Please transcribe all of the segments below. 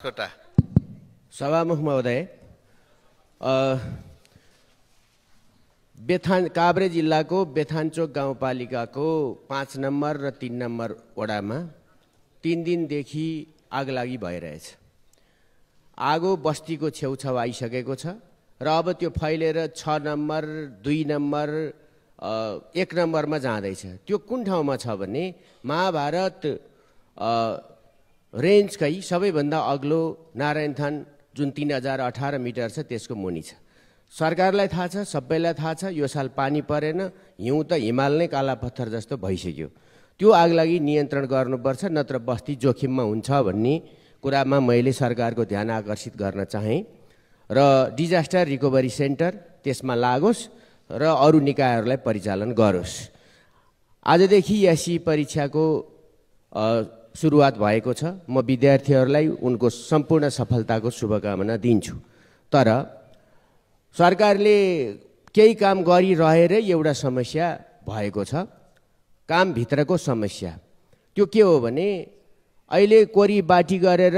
कोटा सभामुख महोदय, काभ्रे जिल्लाको बेथानचोक गाउँपालिकाको 5 नम्बर र 3 नम्बर वडामा 3 दिनदेखि आगलागी भइरहेछ। आगो बस्तीको छेउछाउ आइसकेको छ र अब त्यो फैलेर 6 नम्बर 2 नम्बर 1 नम्बरमा जाँदैछ। त्यो कुन ठाउँमा छ भने महाभारत रेन्जकै सबैभन्दा अग्लो नारायणथान जुन 3018 मिटर छ त्यसको मुनि छ। सरकारलाई थाहा छ, सबैलाई थाहा छ, यो साल पानी परेन, हिउँ त हिमाल नै काला पत्थर जस्तो भइसक्यो। त्यो आगलागी नियन्त्रण गर्नुपर्छ, नत्र बस्ती जोखिममा हुन्छ भन्ने कुरामा मैले सरकारको ध्यान आकर्षित गर्न चाहेँ र डिजास्टर रिकभरी सेन्टर त्यसमा लागोस् र अरू निकायहरूलाई परिचालन गरोस्। आजदेखि एसई परीक्षाको सुरुवात भएको छ। म विद्यार्थीहरूलाई उनको सम्पूर्ण सफलताको शुभकामना दिन्छु। तर सरकारले केही काम गरिरहेर एउटा समस्या भएको छ, कामभित्रको समस्या। त्यो के हो भने अहिले कोरी बाटी गरेर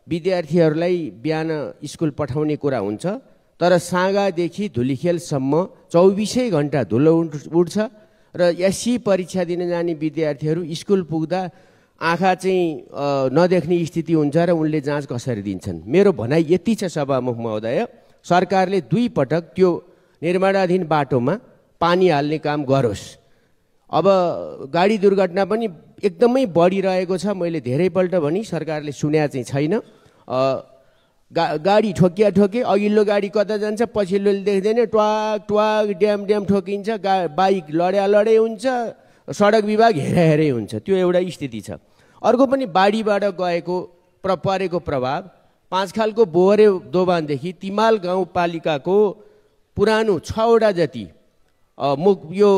विद्यार्थीहरूलाई बिहान स्कुल पठाउने कुरा हुन्छ, तर साँगादेखि धुलीखेलसम्म 24 घण्टा धुलो उड्छ र एसई परीक्षा दिन जाने विद्यार्थीहरू स्कुल पुग्दा आँखा चाहिँ नदेख्ने स्थिति हुन्छ र उनले जाँच कसरी दिन्छन्। मेरो भनाइ यति छ सभामुख महोदय, सरकारले 2 पटक त्यो निर्माणाधीन बाटोमा पानी हाल्ने काम गरोस्। अब गाडी दुर्घटना पनि एकदमै बढिरहेको छ। मैले धेरैपल्ट भनी सरकारले सुन्या चाहिँ छैन। गाडी ठोके अघिल्लो गाडी कता जान्छ पछिल्लोले देख्दैन, ट्वाक ट्वाक ड्याम ड्याम ठोकिन्छ, बाइक लडे हुन्छ, सडक विभाग हेरे हुन्छ। त्यो एउटा स्थिति छ। अर्को पनि बाढीबाट गएको परेको प्रभाव पाँचखालको बोहरे दोभानदेखि तिमाल गाउँपालिकाको पुरानो 6 वटा जति यो